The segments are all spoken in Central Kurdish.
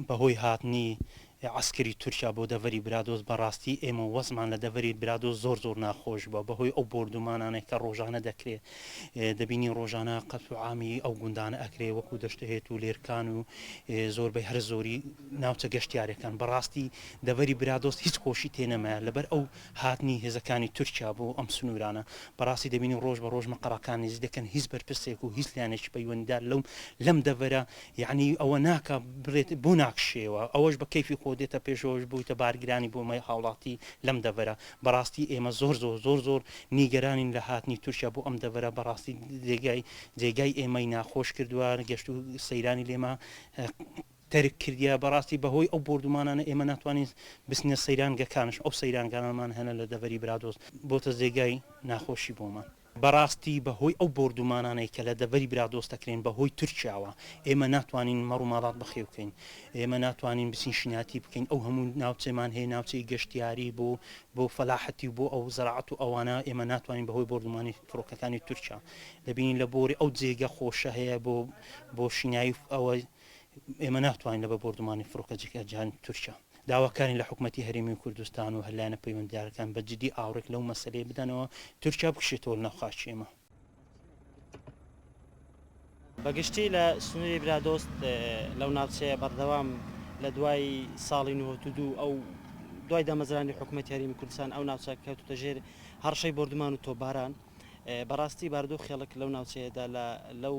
بەهۆی هاتنی عەسکەری تورکیا بۆ دەڤەری برادۆست بەڕاستی ئێمە وەزعمان لە دەڤەری برادۆست زۆر زۆر ناخۆش بوە بەهۆی ئەو بۆردومانانەی کە ڕۆژانە دەکرێ دەبینین ڕۆژانە قەتل و عامی ئەو گوندانە ئەکرێ وەکو دەشتەهێت و لێرکان و زۆربەی هەرە زۆری ناوچە گەشتیارەکان بەڕاستی دەڤەری برادۆست هیچ خۆشی تێ نەمایە لەبەر ئەو هاتنی هێزەکانی تورکیا بۆ ئەم سنوورانە بەڕاستی دەبینین ڕۆژ بە ڕۆژ مەقەڕەکان نزیک دەکەن هیچ بەرپرسێک و هیچ لایەنێکی پەیوەندیدار لەو لەم دەڤەرە یەعنی ئەوە ناکا بڵێت بۆ ناکشێوە ئەوەش بە کەیفی خۆ دێتە پێشەوەش بوویتە بارگرانی بۆ مەی هاوڵاتی لەم دەڤەرە بەڕاستی ئێمە زۆر زۆر زۆر زۆر نیگەرانین لە هاتنی تورکیا بۆ ئەم دەڤەرە بەڕاستی جێگای جێگای ئێمەی ناخۆش کردووە گەشت و سەیرانی لێمە تەرک کردیە بەڕاستی بەهۆی ئەو بۆردومانانە ئێمە ناتوانین بچینە سەیرانگەکانش ئەو سەیرانگانەمان هەنە لە دەڤەری برادۆست بۆتە جێگای ناخۆشی بۆمان. بەڕاستی بە هۆی ئەو بۆردومانانەی کە لە دەڤەری برادۆست دەکرێن بە هۆی تورکیاوە ئێمە ناتوانین مەڕ و ماڵات بەخێو بکەین ئێمە ناتوانین بچین شیناتی بکەین ئەو هەموو ناوچەمان هەیە ناوچەی گەشتیاری بۆ بۆ فەلاحەتی و بۆ ئەو زەراعەت و ئەوانە ئێمە ناتوانین بە هۆی بۆردومانی فڕۆکەکانی تورکیا دەبینین لە بۆری ئەو جێگە خۆشە هەیە بۆ بۆ شینایی ئەوە ئێمە ناتوانین لە بە بۆردومانی فڕۆکە جانی تورکیا داواکارین لە حکومەتی هەرێمی کوردستان و هەر لایەنە پەیوەندیدارەکان بە جدی ئاوڕێک لەو مەسەلەیە بدەنەوە تورکیا بکشێتەوە لەناو خاکی ئێمە. بە گشتی لە سنووری برادۆست لەو ناوچەیە بەردەوام لە دوای ساڵی 92 ئەو دوای دامەزرانی حکوومەتی هەرێمی کوردستان ئەو ناوچە کەوتووتە ژێر هەڕەشەی بۆردومان و تۆپباران. بەڕاستی بارودۆخی خەڵک لەو ناوچەیەدا لە لەو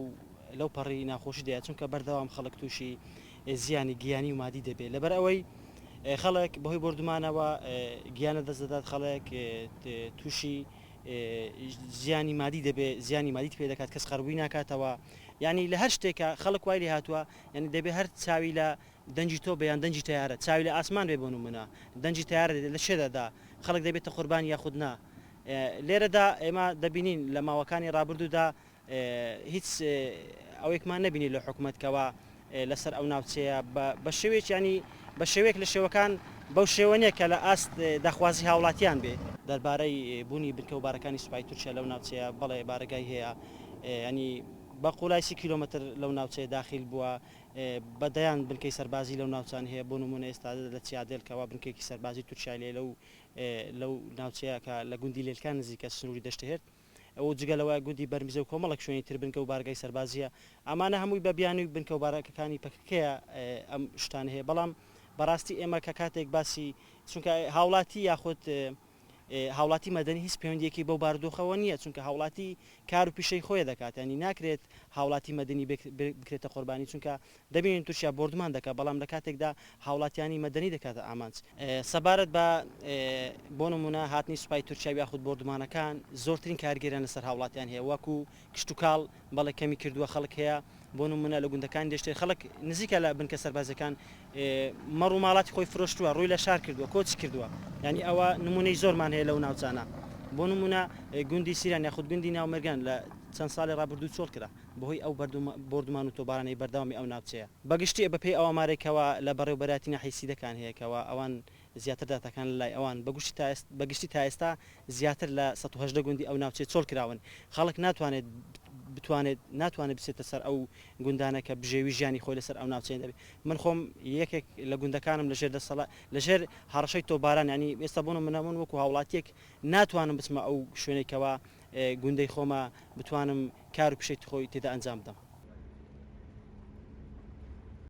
لەو پەڕی ناخۆشیدایە چونکە بەردەوام خەڵک تووشی زیانی گیانی و مادی دەبێت لەبەر ئەوەی خەڵک بەهۆی بۆردومانەوە گیانە دەست دەدات خەڵک تووشی زیانی مادی دەبێت زیانی مادیت پێ دەکات کەس قەربووی ناکاتەوە یعنی لە هەر شتێکە خەڵک وای لێ هاتووە یعنی دەبێ هەر چاوی لە دەنگی تۆ بێ یان دەنگی تەیارە چاوی لە ئاسمان بێ بۆ نمونە دەنگی تەیارە لە چێ دەدا خەڵک دەبێتە قوربانی یاخود نا لێرەدا ئێمە دەبینین لە ماوەکانی ڕابردوودا هیچ ئەوەیەکمان نەبینی لە حکومەت کەوا لەسەر ئەو ناوچەیە بە شێوەیەک ینی بە شێوەیەک لە شێوەکان بەو شێوە نیە کە لە ئاست داخوازی هاوڵاتیان بێ. دەربارەی بوونی بنکە و بارەکانی سوپای تورکیا لەو ناوچەیە، بەڵێ بارەگای هەیە، ینی بە قوڵای سی کیلۆمەتر لەو ناوچەیە داخیل بووە، بە دەیان بنکەی سەربازی لەو ناوچان هەیە، بۆ نموونە ئێستا لە چیادێل کەوا بنکەیەکی سەربازی تورکیای لێ لەو لەو ناوچەیە کە لە گوندی لێلکان نزیکە سنووری دەشتهێرد و جگە لەوە گوندی بەرمیزە و کۆمەڵێک شوێنی تر بنکە و بارگای سەربازییە. ئەمانە هەمووی بە بیانووی بنکە و بارەکەکانی پەکەکەیە ئەم شتانە هەیە بەڵام بەڕاستی ئێمە کە کاتێک باسی چونکە هاوڵاتی یاخود هاوڵاتی مەدەنی هیچ پەیوەندیەکی بەو بارودۆخەوە نییە چونکە هاوڵاتی کار و پیشەی خۆی دەکات ینی ناکرێت هاوڵاتی مەدەنی بکرێتە قوربانی چونکە دەبینین تورکیا بۆردومان دەکات، بەڵام لە کاتێکدا هاوڵاتیانی مەدەنی دەکاتە ئامانج. سەبارەت بە بۆ نموونە هاتنی سوپای تورکیا یاخود بۆردومانەکان زۆرترین کاریگەریان لەسەر هاوڵاتیان هەیە وەکو کشتوکاڵ بەڵێ کەمی کردووە خەڵک هەیە بۆ نموونە لە گوندەکانی دەشتێ خەڵک نزیکە لە بنکە سەربازیەکان مەڕ و ماڵاتی خۆی فرۆشتووە ڕووی لە شار کردووە کۆچی کردووە یانی ئەوە نموونەی زۆرمان هەیە لەو ناوچانە بۆ نموونە گوندی سیران یاخود گوندی ناومەرگان لە چەند ساڵی ڕابردوو چۆڵ کرا. بەهۆی ئەو بۆردومان و تۆپبارانەی بەردەوامی ئەو ناوچەیە. بەگشتی بەپێی ئەو ئامارەی کەوا لە بەڕێوبەرایەتی ناحیەی سیدەکان هەیە کەوا ئەوان زیاتر داتاکان لەلای ئەوان بەگشتی تا ئێستا زیاتر لە 118 گوندی ئەو ناوچەیە چۆڵ کراون خەڵک ناتوانێت بتوانێت ناتوانێت بچێتە سەر ئەو گوندانە کە بژێوی ژیانی خۆی لەسەر ئەو ناوچەیە دەبێت من خۆم یەکێک لە گوندەکانم لەژێر دەسەڵا لەژێر هەڕەشەی تۆپباران یانی ئێستا بۆ نمونە من وەکو هاوڵاتیەک ناتوانم بچمە ئەو شوێنەی کەوا گوندەی خۆمە بتوانم کار و پیشەی خۆی تێدا ئەنجام بدەم.